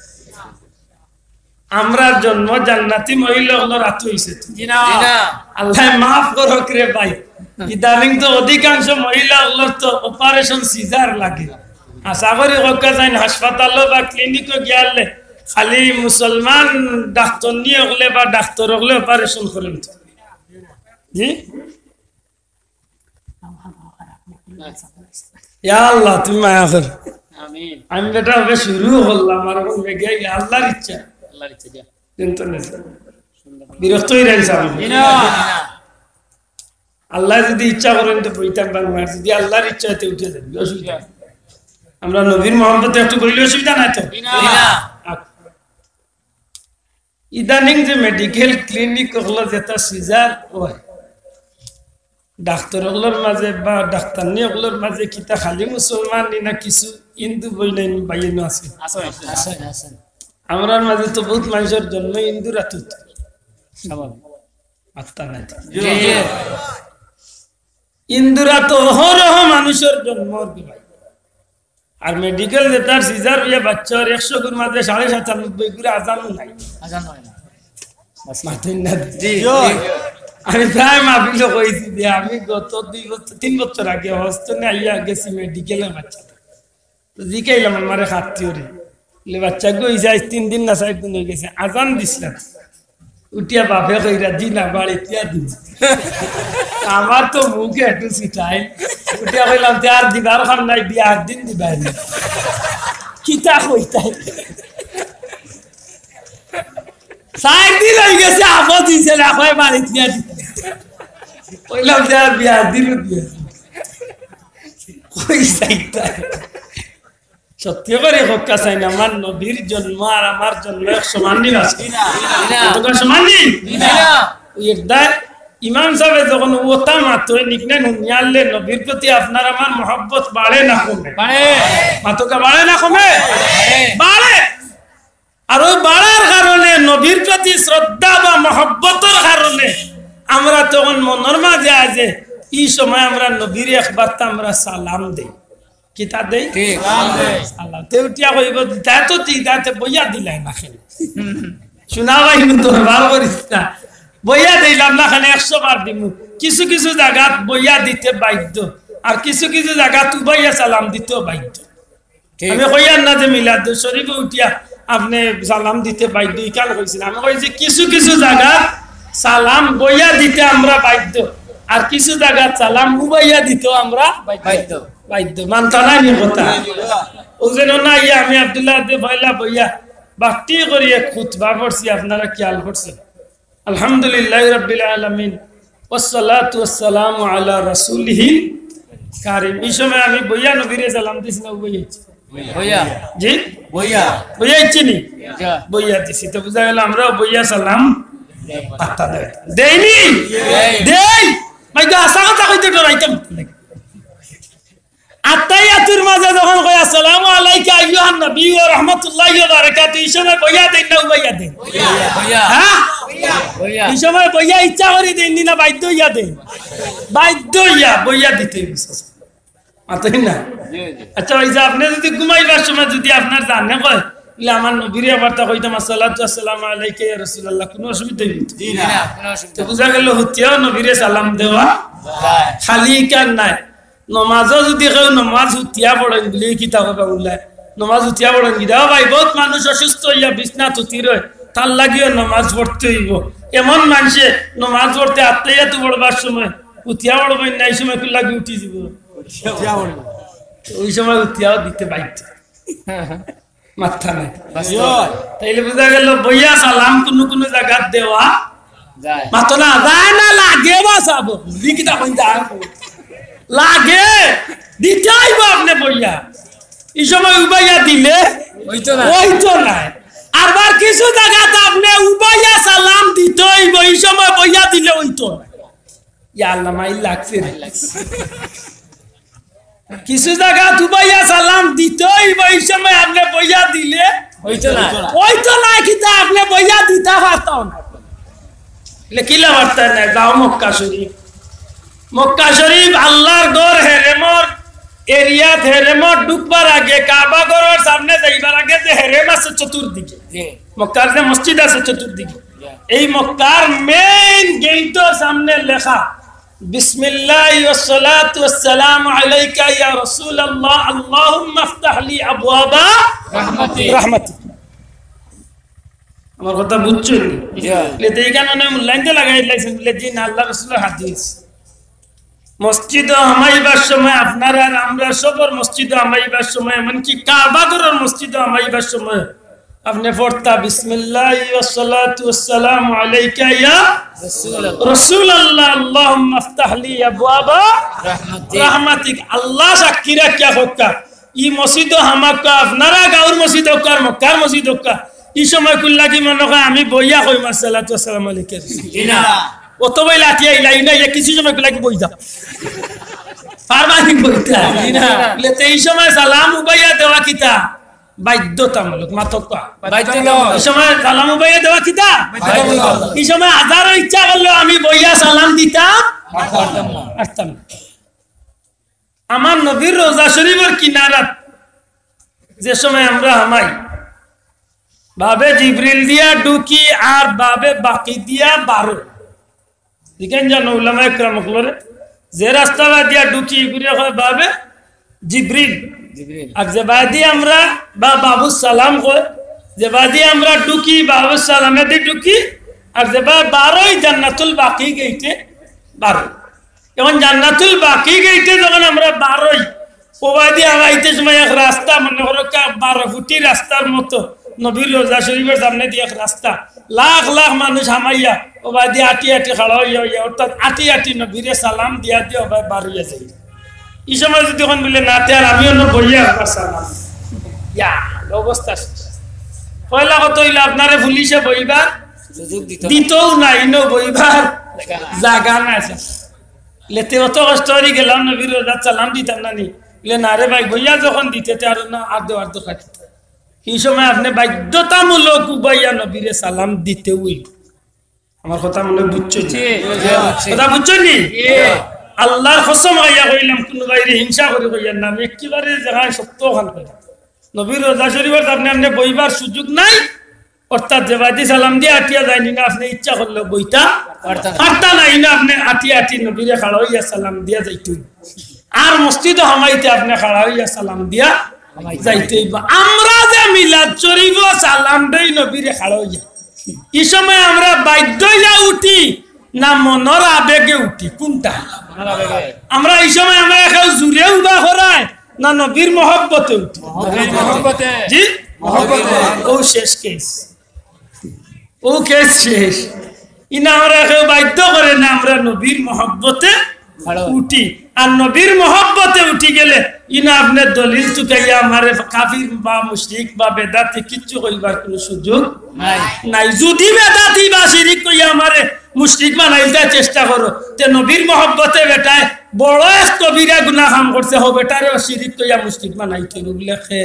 আমরার জন্ম জান্নাতি মহিলা অকলর আতো অইছে তো। জি না। জি না। আল্লায় মাফ করউক রে ভাই। ইদানিং তো অধিকাংশ মহিলা অকলর তো operation scissor লাগে। আশা করি কউক্কা যাইন হাসপাতালো বা clinic-ও গিয়ালে খালি মুসলমান ডাক্তরনি অকলে বা ডাক্তর অকলে operation করইন তো। জি? ইয়া আল্লাহ, তুমি মায়া করো। আমিন। আমি বেটা অবে শুরু করলাম, আর অখন বেগে আইলে আল্লাহর ইচ্ছা। আল্লাহর ইচ্ছা, যা। চিন্তা নেই। বিরক্ত অইরায় সাব। জি না। আল্লায় যুদি ইচ্ছা করইন তো বইতাম পারমু, আর যুদি আল্লাহর ইচ্ছা অয় তে উঠি যাইমু, অসুবিধা নাই। আমরা নবীর মহব্বতে একটু বইলে অসুবিধা নাই তো? জি না। আচ্ছা। ইদানিং যে medical clinic অকলো যেতা scissor অয়, ডাক্তর অকলর মাঝে বা ডাক্তারনি অকলর মাঝে কিতা খালি মুসলমান নি না কিছু হিন্দু বইনাইন বাইনও আছে? আছে, আছে। আছে, আছে। আমরার মাঝে তো বউত মানষর জন্ম হিন্দুর আতো। স্বাভাবিক। আত্মা নাই। জি। হিন্দুর আতো অহরহ মানুষর জন্ম অর কি ভাই? আর medical যেতার scissor অইয়া বাচ্চা অর একশো গুর মাঝে সাড়ে সাতানব্বই গুর আজানও নাই। আজান হয় না। মাতইন না। জি, জি। আমি প্রায় মাহফিলো কইছি যে আমি গত দুই বছর, তিন বছর আগে হজ থনে আইয়া গেছি মেডিকেলে বাচ্চা। তো জিকাইলাম আমারে খাত্তি ওরে। বলে, "বাচ্চা গো, অইছে আইজ তিন দিন না চাইর দিন অইগেছে, আজান দিছলা?" উঠিয়া বাপে কইরা, "জি না, বাড়িত গিয়া দিমু।" আমার তো মুখে একটু ছিটাই। উঠিয়া কইলাম, "তে আর দিবার কাম নাই, বিয়ার দিন দিবায় নি।" কিতা কইতায়? চাইর দিন অইগেছে, আফো দিছে না, কয় বাড়িত গিয়া দিতে। কইলাম যে, "আর বিয়ার দিন দিয়া।" কই যাইতায়? সত্যি করি কউক্কা চাইন, আমার নবীর জন্ম আর আমার জন্ম এক সমান নি? না। কতটা সমান নি? না। ওই একটা ইমাম সাবে যখন ওতা মাতইন, নিকনে হুনিয়ারলে নবীর প্রতি আপনার আমার মহব্বত বাড়ে না কমে? বাড়ে। মাতউক্কা, বাড়ে না কমে? বাড়ে। বাড়ে। আর ওই বাড়ার কারণে, নবীর প্রতি শ্রদ্ধা বা মহব্বতর কারণে আমরা তখন মনর মাঝে আয় যে ই সময় আমরা নবীরে একবার তো আমরা সালাম দেই। কিতা দেই? ঠিক। সালাম। তে উঠিয়া কইবো, "দিতায় তো দিতায়, তে বইয়া দিলায় না কেনে?" হুম। শোনা ভাই, নু দরবার করিস না। বইয়া দিলাম না কেনে, একশো বার দিমু। কিছু কিছু জাগাত বইয়া দিতে বাধ্য, আর কিছু কিছু জাগাত উবাইয়া সালাম দিতেও বাধ্য। ঠিক। আমি কইয়ার না যে মিলাদ শরীফে উঠিয়া আপনে সালাম দিতে বাধ্য, ইখান কইছি না। আমি কইছি কিছু কিছু জাগাত সালাম বইয়া দিতে আমরা বাধ্য, আর কিছু জাগাত সালাম উবাইয়া দিতেও আমরা বাধ্য। বাধ্য। বাধ্য। মানতা নায় নি কথা? ও যেন না, ইয়া, আমি আব্দুল্লাহ দে পয়লা বইয়া বাট্টি করি এক খুতবা পড়ছি, আপনারা খেয়াল করছেন? আলহামদুলিল্লাহি রাব্বিল আলামিন, ওয়াসসালাতু ওয়াসসালামু আলা রাসূলিহিল কারীম। ই সময় আমি বইয়া নবীরে সালাম দিছি না, বইয়া দিছি? বইয়া। জি? বইয়া। বইয়া দিছি নি? যা। বইয়া দিছি। তো বুঝা গেল আমরাও বইয়া সালাম পাত্তা দেই। দেই নি? দেই। দেই। ভাই, তো হাছা কথা কইতে ডরাইতাম। আত্তাহিয়াতুর মাঝে যখন কয়, "আসসালামু আলাইকা আইয়ুহান নবী ওয়া রাহমাতুল্লাহি ওয়া বারাকাতুহু", ই সময় বইয়া দেইন না উবাইয়া দেইন? বইয়া। হ্যাঁ? বইয়া। ই সময় বইয়া ইচ্ছা করি দেইন নি না বাধ্য অইয়া দেইন? বাধ্য অইয়া বইয়া দিতে অইবো। মাতইন না? জি, জি। আচ্ছা, ওই যে আপনে যদি ঘুমাইবার সময় যদি আপনার জানে কয়, "ইলা আমার নবীরে আবার তা কইতাম, আসসালাতু আসসালামু আলাইকা ইয়া রাসূলুল্লাহ", কোনো অসুবিধা অইবো? জি না, কোনো অসুবিধা তো বুঝা গেল, হুতিয়াও নবীরে সালাম দেওয়া যায়। খালি ইখান নায়। নমাজও যদি কেউ নমাজ হুতিয়া পড়ইন বুলি কিতা কইবা উল্লায়, নমাজ হুতিয়া পড়ইন কিতা? ও ভাই, বউত মানুষ অসুস্থ অইয়া বিছনাত হুতি রয়, তার লাগিও নমাজ পড়তে অইবো। এমন মানষে নমাজ পড়তে আত্তাহিয়াতু পড়বার সময় হুতিয়া পড়ইন না, ই সময় কুন লাগি উঠি যিবো। হুতিয়া পড়ইন। ওই সময় হুতিয়াও দিতে বাধ্য। মাতরা নাই। বাস্তব। তাইলে বুঝা গেল বইয়া সালাম কুনু কুনু জাগাত দেওয়া যায়। মাতো না, যায় না, লাগে বা সাব। লিখিতা কইন যায়। লাগে। দিতে অইবো আপনে বইয়া। ই সময় উবাইয়া দিলে অইতো না। অইতো না। আবার কিছু জাগাত আপনে উবাইয়া সালাম দিতে অইবো, ই সময় বইয়া দিলে অইতো না। ইয়া আল্লাহ, মাইর লাগছে রে। কিছু জাগাত উবাইয়া সালাম দিতে অইবো, ই সময় আপনে বইয়া দিলে অইতো না। অইতো না, কিতা আপনে বইয়া দিতা পারতা না। লে কিলা পারতা না, যাও মক্কা শরীফ। মক্কা শরীফ আল্লাহর ঘর, হেরেমর এরিয়াত, হেরেমর ঢুকবার আগে, কাবা ঘরর সামনে যাইবার আগে যে হেরেম আছে চতুর্দিকে, জি। মক্কার যে মসজিদ আছে চতুর্দিকে, জি। এই মক্কার মেইন গেইটর সামনে লেখা, "বিসমিল্লাহি ওয়াসসালাতু ওয়াসসালামু আলাইকা ইয়া রাসূলুল্লাহ, আল্লাহুম্মা ইফতাহ লি আবওয়াবা রাহমাতিক।" রাহমাতিক। আমার কথা বুঝছইন নি? ইয়া। লে তো ইখান মানে লাইনতে লাগাই লাইছেন, বলে, "জি না, আল্লাহ রসুলের হাদিস।" মসজিদো হামাইবার সময় আপনারা আর আমরা সবর মসজিদো হামাইবার সময়, এমনকি কাবা ঘরর মসজিদো হামাইবার সময় আপনে পড়তা, "বিসমিল্লাহি ওয়াসসালাতু ওয়াসসালামু আলাইকা ইয়া রাসূলুল্লাহ। রাসূলুল্লাহ, আল্লাহুম্মা ইফতাহ লি আবওয়াবা রাহমাতিক।" রাহমাতিক। আল্লাহ সাক্ষী রাখিয়া কউক্কা, ই মসজিদো হামাউক্কা, আপনারা গাউর মসজিদ অউক্কা আর মক্কার মসজিদ অউক্কা, ই সময় কুন লাগি মনো কয় আমি বইয়া কইমু আসসালাতু আসসালামু আলাইকা। জি না। অত বই লাঠি আইলা, ইনা ইয়া কিছু সময় কুন লাগি বই যাও। পারবা নি বইতা? জি না। লে তে ই সময় সালাম উবাইয়া দেওয়া কিতা? বাধ্যতামূলক, মাতউক্কা। বাধ্যতামূলক। ই সময় সালাম উবাইয়া দেওয়া কিতা? বাধ্যতামূলক। ই সময় হাজারো ইচ্ছা করলেও আমি বইয়া সালাম দিতাম পারতাম না। পারতাম না। আমার নবীর রওজা শরীফর কিনারাত যে সময় আমরা হামাই, বাবে জিব্রিল দিয়া ঢুকি আর বাবে বাকি দিয়া বারো। দেখইন জানো উলামা একরাম অকলরে, যে রাস্তা দিয়া ঢুকি ইগুরে কয় বাবে জিব্রিল। জিব্রিল। আর যে বায়দি আমরা বা বাবুস সালাম কয়, যে বায়দি আমরা ঢুকি বাবুস সালামেদি ঢুকি, আর যে বায় বারোই জান্নাতুল বাকি গেইটে বারো। এখন জান্নাতুল বাকি গেইটে যখন আমরা বারোই, ওবায়দি আগাইতে সময় এক রাস্তা, মনে করো কা-, বারো ফুটি রাস্তার মতো নবীর রোজা শরীফের সামনেদি এক রাস্তা, লাখ লাখ মানুষ হামাইয়া ওবায়দি আটি আটি খাড়া অইয়া অইয়া, অর্থাৎ আটি আটি নবীরে সালাম দিয়া দিয়া ওবায় বারইয়া যাই। ই সময় যদি অখন বলে, "না, তে আর আমি অন্য বইয়া একবার সালাম।" ইয়া, অবস্থা শেষ। পয়লা কথা অইলো, আপনারে পুলিশে বইবার সুযোগ দিত না। দিতও না, ইনো বইবার জাগা না। জাগা না আছে। লেতে অত কষ্ট করি গেলাম, নবীর রোজাত সালাম দিতাম না নি? বলে, "না রে ভাই, বইয়া যখন দিতে, তে আর না, আর দেও, আর দেও, খাটি।" ই সময় আপনে বাধ্যতামূলক উবাইয়া নবীরে সালাম দিতে অইবো। আমার কথা মনে বুঝছো নি? জি, জি, বুঝছি। কথা বুঝছো নি? জি। আল্লাহর কসম খাইয়া কইলাম, কুনু ভাইরে হিংসা করি কইয়ার না, আমি একেবারে যেখান সত্য অখান কইলাম। নবীর রোজা শরীফর আপনে, আপনে বইবার সুযোগ নাই, অর্থাৎ যে বায়দি সালাম দিয়া আটিয়া যাইন নি না, আপনে ইচ্ছা করলে বইতা পারতা না। পারতা না, ইনো আপনে আটি আটি নবীরে খাড়া অইয়া সালাম দিয়া যাইতে অইবো। আর মসজিদো হামাইতে আপনে খাড়া অইয়া সালাম দিয়া যাইতে অইবো। আমরা যে মিলাদ শরীফো সালাম দেই নবীরে খাড়া অইয়া, ই সময় আমরা বাধ্য অইয়া উঠি না মনর আবেগে উঠি? কুনটা? আমরা ই সময় আমরা কেউ জুরে উবা করায় না নবীর মহব্বতে উঠি? মহব্বতে। জি? মহব্বতে। ও শেষ কেস। ও কেস শেষ। ইনো আমরা কেউ বাধ্য করে না, আমরা নবীর মহব্বতে উঠি। আর নবীর মহব্বতে উঠি গেলে ইনো আপনে দলিল তুকাইয়া আমারে কাফির বা মুশরিক বা বেদাতি কিচ্ছু কইবার কুনু সুযোগ নাই। নাই। যদি বেদাতি বা শিরিক কইয়া আমারে মুশরিক বানাইতে চেষ্টা করো, তে নবীর মহব্বতে বেটায় বড় এক কবিরা গুনাহ কাম করছে, হো বেটারে শিরিক কইয়া মুশরিক বানাইতে অইবো। বলে কে?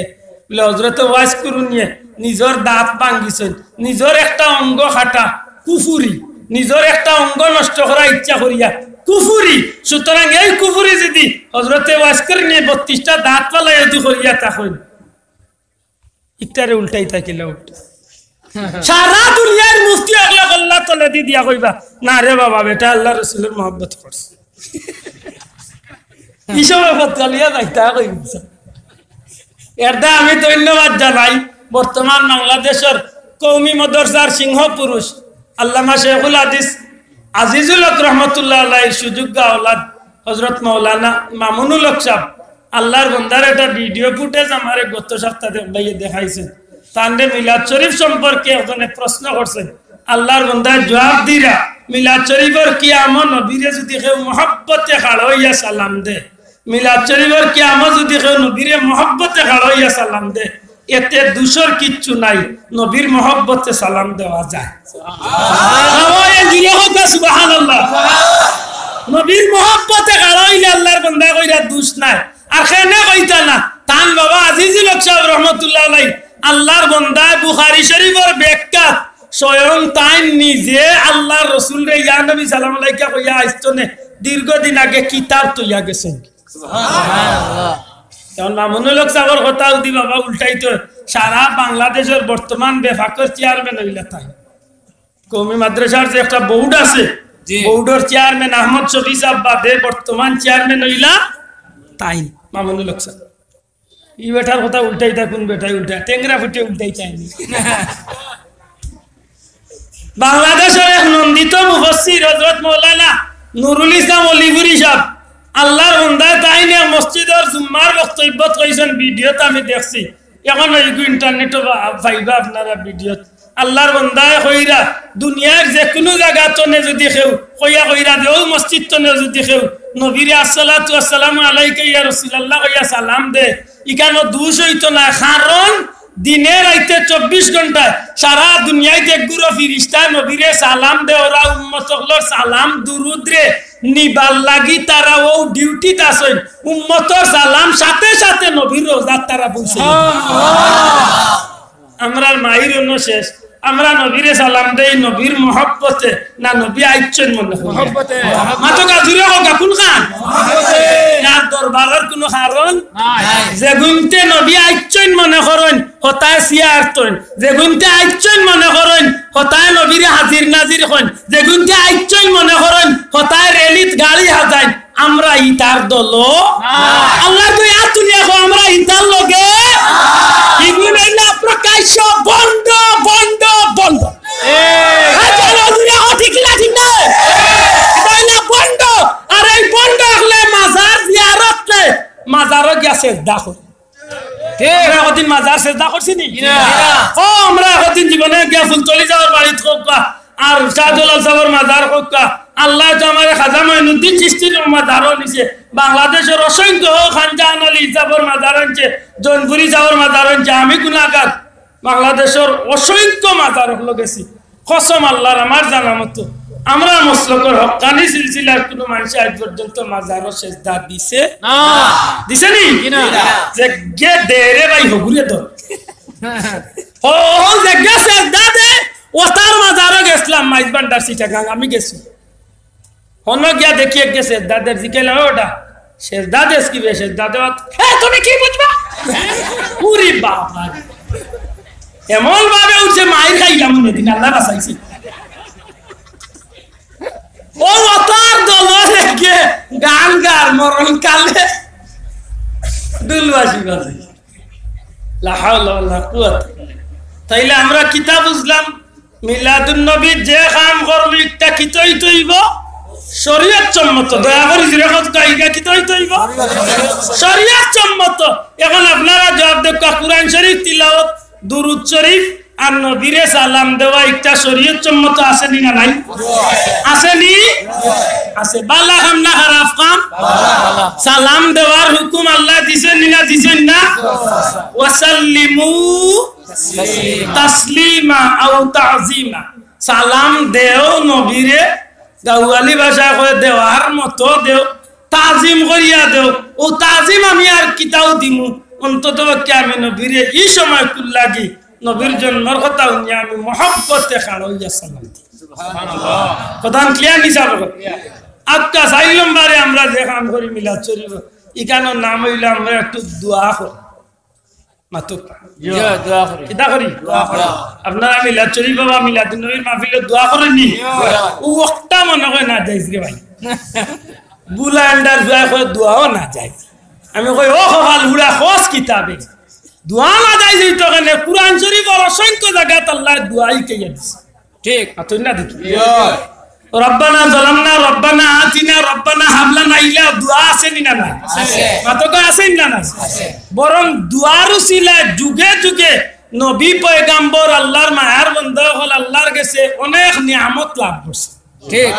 বলে হজরতে ওয়াজ করুনিয়ে নিজর দাঁত ভাঙ্গিছইন, নিজর একটা অঙ্গ কাটা কুফুরি, নিজর একটা অঙ্গ নষ্ট করা ইচ্ছা করিয়া কুফুরি। সুতরাং এই কুফুরি যদি হজরতে ওয়াজ করুনিয়ে বত্রিশটা দাঁত ফালাই যদি করিয়া থাকইন, ইটারে উল্টাইতা কিলা উল্টা? সারা দুনিয়ার মুফতি অকলে কল্লা তলেদি দিয়া কইবা, "না রে বাবা, বেটা আল্লাহ রসুলর মহব্বত করছে।" ই সময় ফতকালিয়া যাইতা কইবা। এরদা আমি ধন্যবাদ জানাই বর্তমান বাংলাদেশর কওমি মাদ্রাসার সিংহ পুরুষ আল্লামা শেখুল হাদিস আজিজুল হক রহমতুল্লাহ আলাইহির সুযোগ্য আওলাদ হযরত মাওলানা মামুনুল হক সাহেব। আল্লাহর বন্দার একটা ভিডিও ফুটেজ আমারে গত সপ্তাহে ভাইয়ে দেখাইছেন। তানরে মিলাদ শরীফ সম্পর্কে একজনে প্রশ্ন করছেন, আল্লাহর বন্দায় জবাব দিরা, মিলাদ শরীফর কিয়ামো নবীরে যদি কেউ মহব্বতে খাড়া অইয়া সালাম দে, মিলাদ শরীফর কিয়ামো যদি কেউ নবীরে মহব্বতে খাড়া অইয়া সালাম দে, এতে দোষর কিচ্ছু নাই, নবীর মহব্বতে সালাম দেওয়া যায়। বাবা, এ জুরে কউক্কা সুবহানাল্লাহ। নবীর মহব্বতে খাড়া অইলে আল্লাহর বন্দা কইরা দোষ নাই। আর কেনে কইতা না, তান বাবা আজিজুল হক সাহেব রহমতুল্লাহ আলাই, আল্লাহর বন্দায় বুখারী শরীফর ব্যাখ্যা স্বয়ং তাইন নিজে আল্লাহর রসুলরে ইয়া নবী সালাম আলাইকা কইয়া আইছতনে দীর্ঘদিন আগে কিতাব তইয়া গেছইন। সুবহানাল্লাহ। এখন মামুনুল হক সাহেবর কথা যদি বাবা উল্টাইতো, সারা বাংলাদেশর বর্তমান বেফাকর চেয়ারম্যান অইলা তাইন। কওমি মাদ্রাসার যে একটা বোর্ড আছে, জি। বোর্ডর চেয়ারম্যান আহমদ শফি সাহেব বাদে বর্তমান চেয়ারম্যান অইলা তাইন, মামুনুল হক সাহেব। ই বেটার কথা উল্টাইতা, কুন বেটায় উল্টা, টেংরা ফুটে উল্টাইতা নি। বাংলাদেশর এক নন্দিত মুফাসসির হযরত মাওলানা নুরুল ইসলাম অলিপুরী সাহেব, আল্লাহর বন্দায় তাইন এক মসজিদর জুম্মার বক্তব্যত কইছইন, ভিডিওত আমি দেখছি, এখন অইগু ইন্টারনেটো পা-, পাইবা আপনারা ভিডিওত। আল্লাহর বন্দায় কইরা, দুনিয়ার যেকুনু জাগাত তনে যদি কেউ কইয়া কইরা দে, অউ মসজিদ তনে যদি কেউ নবীরে আসসালাতু আসসালামু আলাইকা ইয়া রাসূলুল্লাহ কইয়া সালাম দে, ইখানো দোষ অইতো না, কারণ দিনে রাইতে চব্বিশ ঘন্টায় সারা দুনিয়াত একগুরো ফিরিস্তায় নবীরে সালাম দে, ওরা উম্মত অকলর সালাম দুরুদরে নিবার লাগি তারা অউ ডিউটিত আছইন, উম্মতর সালাম সাথে সাথে নবীর রওজাত তারা পৌঁছে। আমরার মাইর অনো শেষ। আমরা নবীরে সালাম দেই নবীর মহব্বতে, না নবী আইচ্ছইন মনে করি? মহব্বতে। মাতকা জুরে কউক্কা, কুনখান? মহব্বতে। তার দরবারর কুনু কারণ নাই। যেগুনতে নবী আইচ্ছইন মনে করইন, হতায় চেয়ার থইন, যেগুনতে আইচ্ছইন মনে করইন, হতায় নবীরে হাজির নাজির কইন, যেগুনতে আইচ্ছইন মনে করইন, হতায় রেলিত গাড়ি হাজাইন, আমরা ইতার দলো। আল্লাহর দুই আত তুলিয়া কও, আমরা ইতার লগে। ইগুন অইলা প্রকাশ্য ভণ্ড, ভণ্ড, ভণ্ড। ঠিক না, ঠিক না? ইতা অইলা ভণ্ড। আর এই ভণ্ড অকলে মাজার জিয়ারত করে, মাজারো গিয়া সেজদা করে। আমরা একদিন মাজার সেজদা করছি নি? ও, আমরা একদিন জীবনে গিয়া ফুলতলি যাওয়ার বাড়িত কউক্কা, আর শাহজালাল সাবর মাজার কউক্কা। আল্লায় তো আমারে খাজা মঈনুদ্দিন চিশতির মাজারো নিছে। বাংলাদেশর অসংখ্য খান জাহান আলী সাবর মাজার আনছে, জৈনপুরী সাবর মাজার আনছে। আমি গুনাগার, বাংলাদেশর অসংখ্য মাজার অকলো গেছি। কসম আল্লাহর, আমার জানা মতো, আমরা মসলকর হক্কানি সিলসিলার কুনু মানষে আইজ পর্যন্ত মাজারো সেজদা দিছে? না। দিছে নি? জি না। যেগে দেরে ভাই হগুরে ধর। ও, ও যেগে সেজদা দে, অতার মাজারো গেছলাম, মাইজভান্ডার চিটাগাং, আমি গেছি। হনো গিয়া দেখি একগে সেজদা দের, জিকাইলাম, "ওটা সেজদা দেস কি বে, সেজদা দেওয়াত?" "এ, তুমি কি বুঝবা?" উরি বাবা, এমন ভাবে উঠছে, মাইর খাইলাম অন্যদিন, আল্লাহ বাঁচাইছে। ও অতার দলর এগে গান গার মরণ কালে ডুলবাসি বাজে। লা হাওলা ওয়ালা কুওয়াতা। তাইলে আমরা কিতা বুঝলাম? মিলাদুন নবীর যে কাম করবো, ইটা কিতা অইতো অইবো? শরীয়ত সম্মত। দয়া করি জোরে কও তো, ইটা কিতা অইতো অইবো? শরীয়ত সম্মত। এখন আপনারা জবাব দেউক্কা, কোরআন শরীফ তিলাওত, দুরুদ শরীফ আর নবীরে সালাম দেওয়া, ইটা শরীয়ত সম্মত আছে নি না নাই? আছে নি? আছে। বালা কাম না খারাপ কাম? সালাম দেওয়ার হুকুম আল্লায় দিছইন নি না দিছইন না? ওয়াসাল্লিমু তাসলিমা আও তাজিমা। সালাম দেও নবীরে, গাওয়ালি ভাষায় কয় দেওয়ার মতো দেও, তাজিম করিয়া দেও। ও তাজিম আমি আর কিতাও দিমু, অন্তত পক্ষে আমি নবীরে ই সময় কুল লাগি নবীর জন্মর কথা হুনিয়া আমি মহব্বতে খাড়া অইয়া সালাম দিমু। কথা clear নি সাব? আচ্ছা, চাইর নম্বরে আমরা যে কাম করি মিলাদ শরীফ, ইখানর নাম অইলো আমরা একটু দোয়া করি। মাতুক। জি, দোয়া করি। কিতা করি? দোয়া করি। আপনারা মিলাদ শরীফ বা মিলাদুন নবীর মাহফিলো দোয়া করইন নি? জি। ও ওয়াক্তটা মনে কয় না যাইজ রে ভাই। বুলান্ডার দোয়া কয় দোয়াও না যাইজ। আমি কই, "ও কপাল পুড়া, কস কিতা বে? দোয়া না যাইজ অইতো কেনে? কোরআন শরীফর অসংখ্য জাগাত আল্লায় দোয়া হিকাইয়া দিছে।" ঠিক। আতই না দেখি। ইয়া। রব্বানা জালামনা, রব্বানা আতিনা, রব্বানা হাবলানা, ইলা দোয়া আছে নি না নাই? আছে। মাতকা আছে নি না নাই? আছে। বরং দোয়ার উসিলায় যুগে যুগে নবী পয়গাম্বর, আল্লাহর মায়ার বন্দা অকল আল্লাহর গেছে অনেক নিয়ামত লাভ করছে। ঠিক।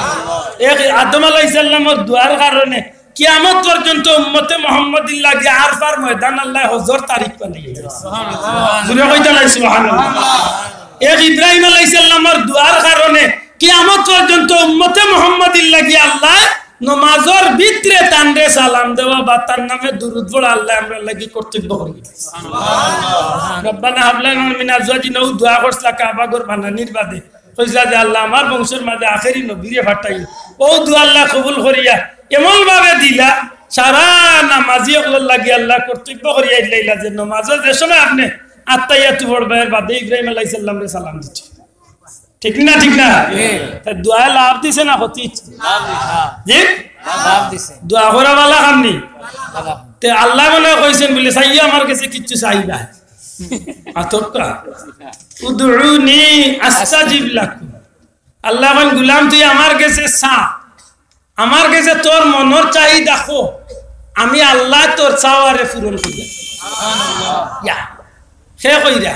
এক আদম আলাইহিস সালামর দোয়ার কারণে কিয়ামত পর্যন্ত উম্মতে মুহাম্মদীর লাগি আরফার ময়দান আল্লায় হজর তারিখ বানাইয়া দিছে। জোরে কইতা নাই সুবহানাল্লাহ। এক ইব্রাহিম আলাইহিস সালামর দোয়ার কারণে কিয়ামত পর্যন্ত উম্মতে মুহাম্মদীর লাগি আল্লায় নমাজর ভিতরে তানরে সালাম দেওয়া বা তার নামে দুরুদ পড়া আল্লায় আমরার লাগি কর্তব্য করি দিছে। রব্বানা হাবলানা মিন আজওয়াজিনা, ও দোয়া করছিলা কাবা ঘর বানানির বাদে। কইছিলা যে, "আল্লাহ, আমার বংশর মাঝে আখেরি নবীরে পাঠাইও।" ও দোয়া আল্লায় কবুল করিয়া এমন ভাবে দিলা, সারা নামাজি অকলর লাগি আল্লায় কর্তব্য করিয়া দিলাইলা যে নমাজো যে সময় আপনে আত্তাহিয়াতু পড়বা, এর বাদে ইব্রাহিম আলাইহিস সালামরে সালাম দিছে। ঠিক না, ঠিক না? ঠিক। তে দোয়ায় লাভ দিছে না ক্ষতি? লাভ দিছে। জি? লাভ দিছে। দোয়া করা বালা কাম নি? বালা। তে আল্লায় মনে কইছইন বুলে, "চাইও আমার গেছে কিচ্ছু চাইবা।" আতকা। উদউনি আস্তাজিব লাকুম। আল্লায় কইন, "গুলাম, তুই আমার গেছে চা, আমার গেছে তোর মনর চাহিদা কো, আমি আল্লায় তোর চাওয়ারে পূরণ করিয়া।" ইয়া। কে কইরা?